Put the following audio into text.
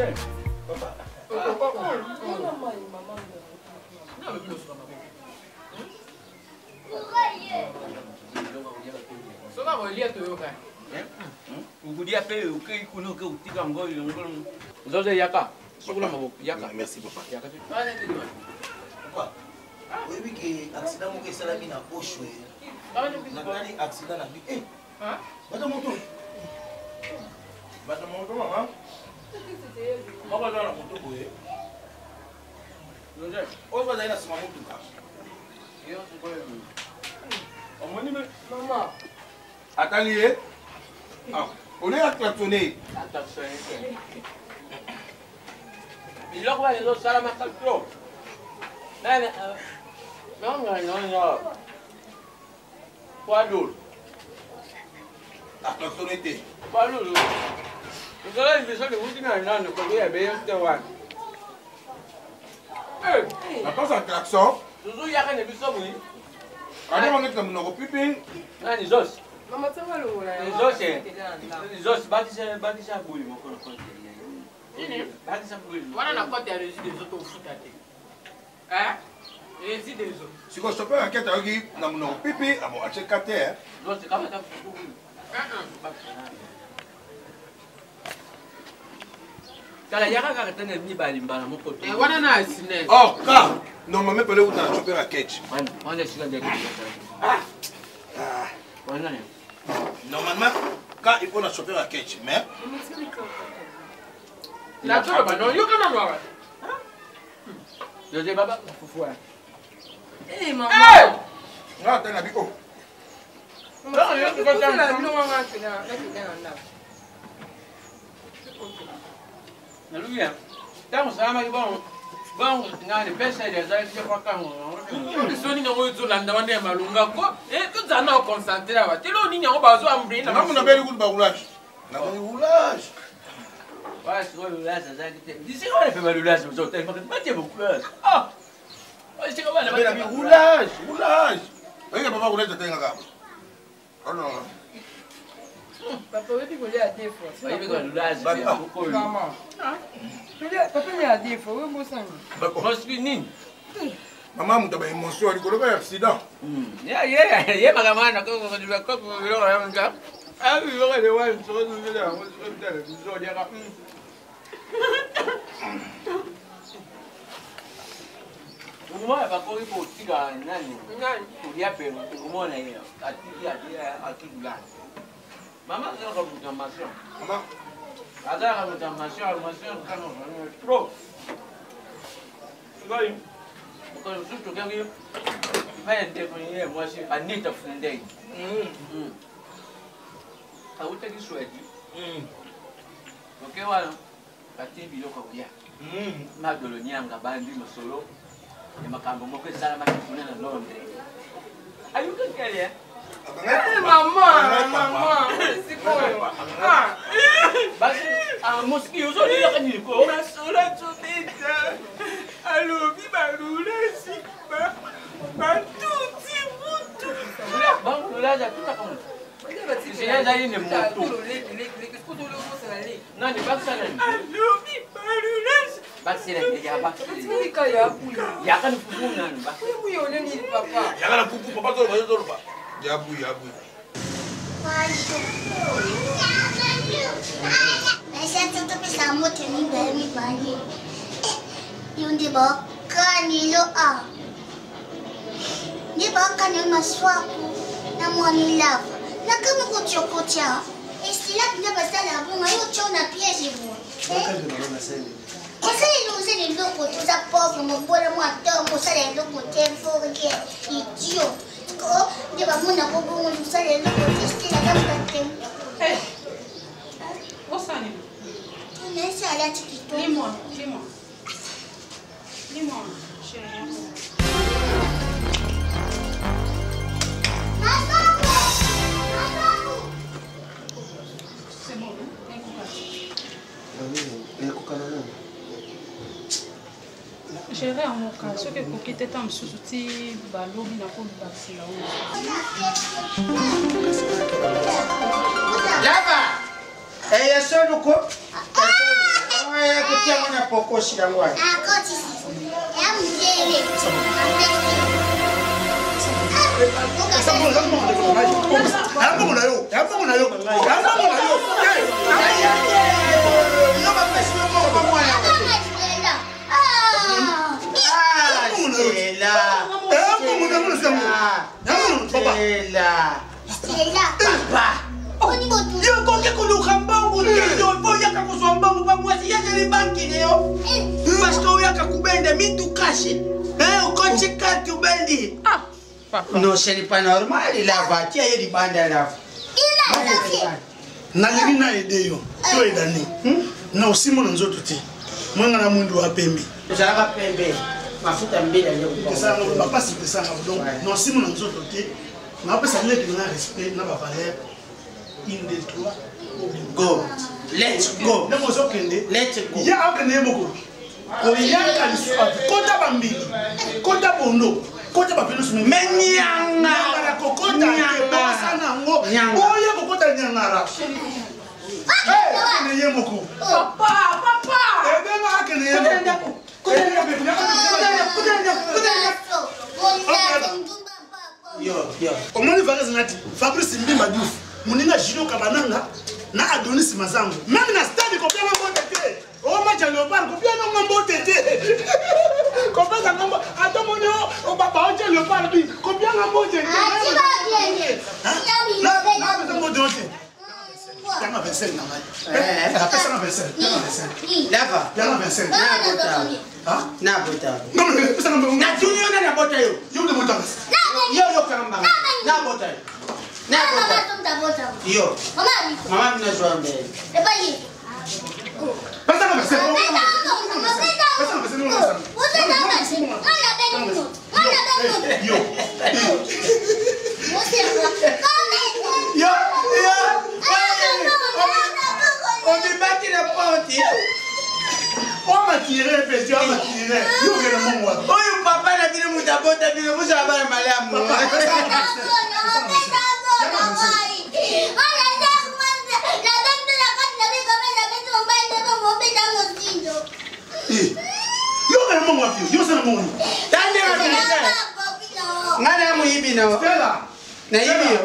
te. Soki akolia toyoka. Okulia mpe okei kuna oke otika yango yango. Zozo yaka. Sokola maboko yaka. Merci papa. Yaka. Oyebi ke accident moko esalami na Oshwe. Natali accident na bi. Eh. Bato moto. Bato moto mama. Moko aza na moto boye. Oyo bazali na nsima motuka. Omoni mama. Atali ye. Ah, olie aklaxonne ye. Biloko wana ezosalamaka trop. Nani nonga poids lourd. Aklaxonne te. Poids lourd. Ezala libiso liwuti na nani kolia ebeye te wana. Napasa klaxon. Zuzu yaka na biso boye. Ata bango na monoko pipi. Nani Zos? Mama tonga longola yango. Zos. Zos bakisa bakisa boye moko na compte. Nini? Bakisa boye. Wana na compte ya Régie des eaux tofuta te. Hein? Régie des eaux. Sikoyo chauffeur ya kete ayoki na monoko pipi abo atie kate. Zos kama ta fufu. Tala yaka kaka tana mibali mbala moko te. Wana na asine. Oh ka normalement pele uta na chauffeur ya ketch. Wana wana sika ndeko. Ah. Wana ne. Normalement ka il faut na chauffeur ya ketch mais La tolo ba non yoka na noa. Jose baba fufu. Eh maman. Nga tena bi oh. Naluya ntango osalamaki bongo bongo nani peseli ezalaki te kwakango lisoni yango ezolanda wana ya malonga ko tozala na oconcentre awa te loo nini yango bazo ambrei na nabeli kutu baroulage namoni roulage wana sikoyo roulage azalaki te disika wana mpe baroulage ozotelemaka batie bocoulage ah esika wana roulage roulage oyeke papa roulage atengaka Papa oyebi kolia deux fois. Oyebi kolia Maman. Papa lia deux fois, oyo bosani. Bosbi nini? Mama moto ba émotion ya likolo ya accident. Ye ye ye makambo wana ko ko ko ko biloko ya nga. Ah biloko ya wa soko nzela yango soko mtala biso liaka. Nguma bakoki kotika nani? Nani? Kolia pe nguma na ye. Atiki atiki atiki Mama azalaka moto ya masion. Mama azalaka moto ya masion, masion kano trop. Sikoyo mokolo mosusu tokaki epai ya ndeko ye mwasi Anita Fundei. Awutaki Swedi. Oke wana batie biloko ya kolia. Madolo Nianga bandi masolo ya makambo moko esalamaki kuna na Londres. Ayokaki ale Maman, maman, sikoyo. Ah. Basi, ah, mosiki ozolelaka nini ko? Masolo tobeta alobi barulasi batuti mutu. Bango lulaza tutaka mutu. Ezali ne moto. Nani bakisa nani? Alobi barulasi. Bakisela ya bakisela. Yaka ni fufu nani bakisela. Yaka na fufu papa toloba yo toloba. Yabu yabu. Topesa moto mibale mibale yo nde bakanelo a nde bakanelo maswaku na mwa milava nakama kotiokotia esila mpenza basala bonga yo otio na piège boye osala eloko osala eloko te oza pauvre mobola mwa ntongo osala eloko te mforge idiot nde bamonako bongo osala eloko te stela kamuka te Osani. Nesi alati kitoko. Limwa, limwa. Limwa, chérie. C'est bon, ekokana nani? Gere yango ka soki ekoki te ntango mosusu ti balobi na kolobakisela oyo. Lava! Eya solo ko. Eya ko. Otia yango na pokoshi yango wana. Ya mbongo na yo, ya mbongo na yo, ya mbongo na yo. Yo bapesi yo mbongo pa mwana. Stella. Ya mbongo na yo, ya mbongo papa. Stella. Papa. Yo okoki koluka mbongo te yo mpo oyaka kozwa mbongo pa mwasi yazali banki ne yo parce que oyaka kobenda mitukashi okoti kati obendi. Non, ce n'est pas normal. Lava, tia ye libanda lava. Nalingi na aide yo to edani na osimo na nzoto te mwanga na mwindu wa pembe. Ozalaka pembe, mafuta mbila nde kopesanga bapasi epesanga. Donc na osimo na nzoto te, napesa leki na respect na bavaleur. 1, 2, 3, go, let's go. Ndenge ozokende, let's go. Ye akende ye moko koyaka lisusu kota bambili, kota bondo, kota bapelusu. Me nyanga nyangara kokota te, bosana yango boya kokota nyangara. Akende ye moko. Papa, papa. Ebenga akende ye moko. Omoni vacances nati Fabrice Mbimba Diouf, moninga Julio Kabananga na Adonis Mazango, meme na stade kopianga mbote te. O match ya Léopard, kopianga nga mbote te, kopesa nga mbote ata moni o baotie Léopard bi kopianga mbote te. Napesa mbote o te. Yanga 25 na ngai. Apesanga 25, yanga 25. Lava. Yanga 25. Nabota. Non, mais pesanga mbongo. Natuni yo nani abota yo? Yo nde botanga. Yo yokanga mbanga. Nabota yo. Nabota. Yo. Mama minazwa mbele. Pesanga 25. Pesanga 25. Yo. Yo, yo. Omibaki na porte. Omatire pesi, omatire. Yo okende mbongo wapi? Oyo papa na bino moto abota bino, bozala bana malamu. Yo okende mbongo wapi? Yo osala mbongo nini? Ngai na moyibi na Stella. Nayibi yo.